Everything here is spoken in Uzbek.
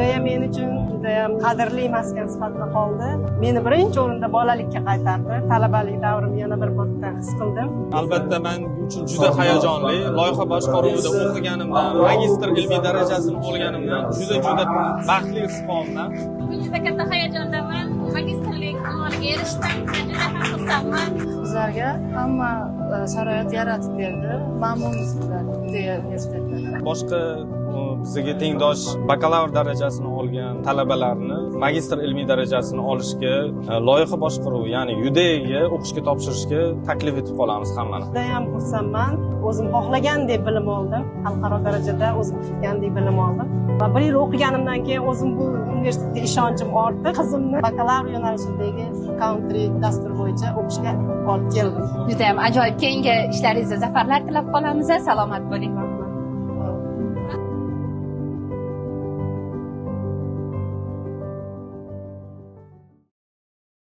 Judayam men uchun judayam qadrli maskan sifatida qoldi. Meni birinchi o'rinda bolalikka qaytardi. Talabalik davrimni yana bir marta his qildim. Albatta, men uchun juda hayajonli. Loyiha boshqaruvida o'qiganimdan, magistr ilmiy darajasini olganimdan juda juda baxtli his qilyapman. Bugun juda katta hayajondaman. Magistrlik unvoniga erishdim. Juda ham xursandman. Bizlarga hamma sharoit yaratib berdi. Mamnunmiz bular universitetdan. Boshqa bizga tengdosh bakalavr darajasini olgan talabalarni magistr ilmiy darajasini olishga, loyiha boshqaruvi, ya'ni UDAga o'qishga topshirishga taklif etib qolamiz hammani. Judayam xursandman. O'zim xohlagandek bilim oldim. Xalqaro darajada o'zim kutgandek bilim oldim. Va bir yil o'qiganimdan keyin o'zim bu universitetga ishonchim ortdi. Qizimni bakalavr yo'nalishidagi country dasturi bo'yicha o'qishga olib keldim. Juda ham ajoyib. Keyingi ishlaringizda zafarlar tilab qolamiz. Salomat bo'ling.